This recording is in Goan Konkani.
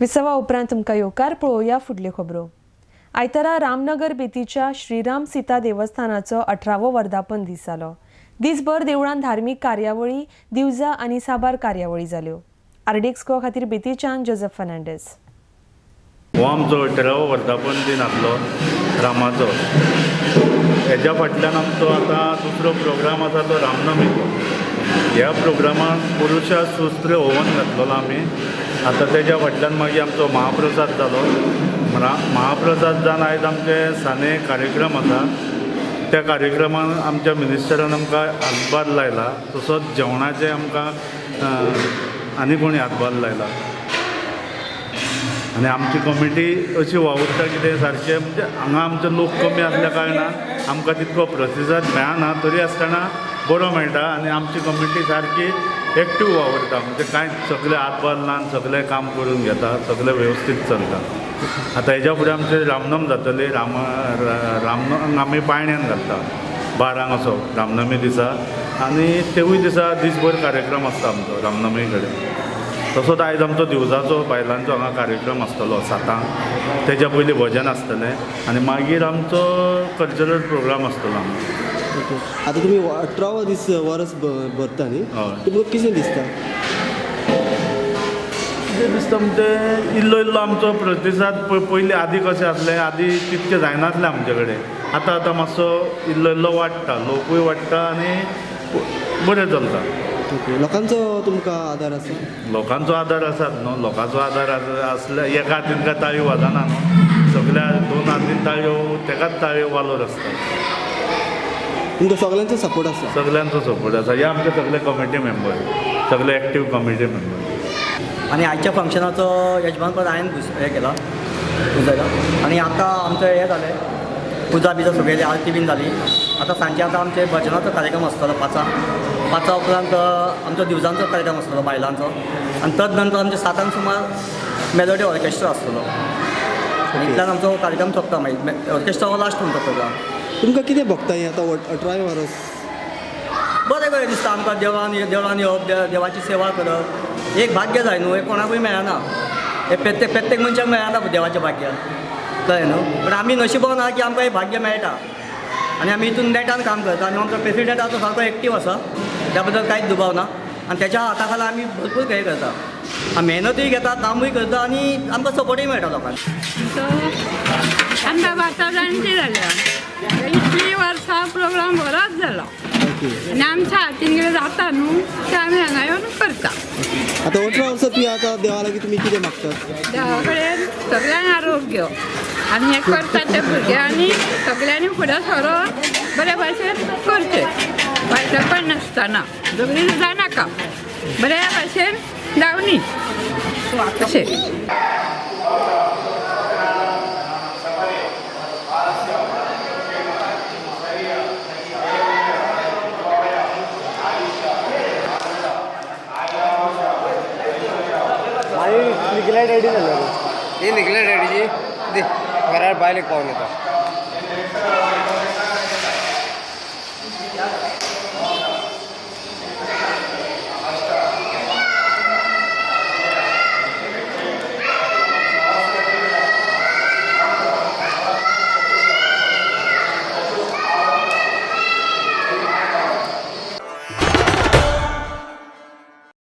विसवा उपरांत तुमकां येवकार. पळोवया फुडल्यो खबरो. आयतारा रामनगर बेतीच्या श्रीराम सीता देवस्थानाचो 18वो वर्धापन दीस जालो. दीसभर देवळान धार्मीक कार्यावळी, दिवजा आनी साबार कार्यावळी जाल्यो. आरडीएक्स गोवा खातीर बेतीच्यान जोजफ फर्नांडीस. हो आमचो 18वो वर्धापन दीन आसलो रामाचो. हेज्या फाटल्यान आमचो आतां दुसरो प्रोग्राम आसा तो रामनमीचो. ह्या प्रोग्रामाक पुरुषा सूत्र होवन घातलेलो आमी. आतां तेज्या फाटल्यान मागीर आमचो महाप्रसाद जालो. महाप्रसाद जावन आयज आमचे साने कार्यक्रम आसा. त्या कार्यक्रमान आमच्या मिनिस्टरान आमकां हातभार लायला, तसोच जेवणाचें आमकां आनी कोणी हातभार लायला. आनी आमची कमिटी अशी वावुरता कितें सारकें म्हणजे हांगा आमचे लोक कमी आसल्या कारणान आमकां तितको प्रतिसाद मेळना, तरी आसतना बरो मेळटा. आनी आमची कमिटी सारकी एक्टीव वावुरता, म्हणजे कांय सगळे हातभार लावन सगळें काम करून घेता, सगळें वेवस्थीत चलता. आतां हेज्या फुडें आमचें रामनम जातलें. रामनम आमी पाळण्यान घालता 12 असो रामनमी दिसा, आनी तेवूय दिसा दीसभर कार्यक्रम आसता आमचो रामनमी कडेन. तसोच आयज आमचो दिवजाचो बायलांचो हांगा कार्यक्रम आसतलो 7 , तेज्या पयलीं भजन आसतलें आनी मागीर आमचो कल्चरल प्रोग्राम आसतलो आमचो. आतां तुमी 18वो दीस वरस भरता न्ही, तुमकां कितें दिसता? कितें दिसता म्हणजे इल्लो इल्लो आमचो प्रतिसाद पयलीं आदी कशें आसलें, आदी तितकें जायनासलें आमचे कडेन. आतां आतां मातसो इल्लो इल्लो वाडटा, लोकूय वाडटा आनी बरें चलता. लोकांचो तुमकां आदार आसा? लोकांचो आदार आसात न्हू, लोकांचो आदार आसल्यार एका हातीन काय ताळयो वाजना न्हू, सगळ्या 2 हातीन ताळयो, तेकाच ताळयो वालोर आसता. तुमकां सगळ्यांचो सपोर्ट आसा? सगळ्यांचो सपोर्ट आसा. हे आमचे सगळे कमिटी मेंबर, सगळे एक्टीव कमिटी मेंबर. आनी आयच्या फंक्शनाचो यजमानपद हांवें हें केलां, पुजयलां. आनी आतां आमचें हें जालें, पुजा बिजा सगळी आरती बीन जाली. आतां सांजे आतां आमचें भजनाचो कार्यक्रम आसतलो 5 5 उपरांत आमचो दिवजांचो कार्यक्रम आसतलो बायलांचो, आनी तद नंतर आमचे 7 सुमार मेलोडी ऑर्केस्ट्रा आसतलो. इतल्यान आमचो कार्यक्रम सोंपता. मागीर ऑर्केस्ट्रा हो लास्ट आमचो प्रोग्राम. तुमकां कितें भोगता हें आतां 18 वरस? बरें बरें दिसता आमकां. देवळान येवप, देवाची सेवा करप एक भाग्य जाय न्हू, हें कोणाकूय मेळना. हें प्रत्येक मनशाक मेळना देवाचें भाग्य, कळ्ळें न्हू. पण आमी नशिबान आहा की आमकां हें भाग्य मेळटा आनी आमी हितून नेटान काम करता. आनी आमचो प्रेसिडेंट आसा तो सारको एक्टीव आसा, त्या बद्दल कांयच दुबाव ना. आनी त्याच्या हाता खाला आमी भरपूर हें करता, मेहनतूय घेता, कामूय करता आनी आमकां सपोर्टूय मेळटा लोकांक. आमकां वातावरण जालें, इतलीं वर्सां प्रोग्राम बरोच जालो आनी आमच्या हातीन कितें जाता न्हू तें आमी हांगा येवन करता. आतां 18 वर्सां तुमी आतां देवा लागीं तुमी कितें मागतात? देवा कडेन सगळ्यांक आरोग्य आनी हें करता ते भुरग्यांनी सगळ्यांनी फुडें सरोन बरे भाशेन करचें, वायटपण नासतना, झगडीं जायनाका, बऱ्या भाशेन जावनी अशें. ही निघल्या डॅडीची दी घरार बायलेक पावन येता.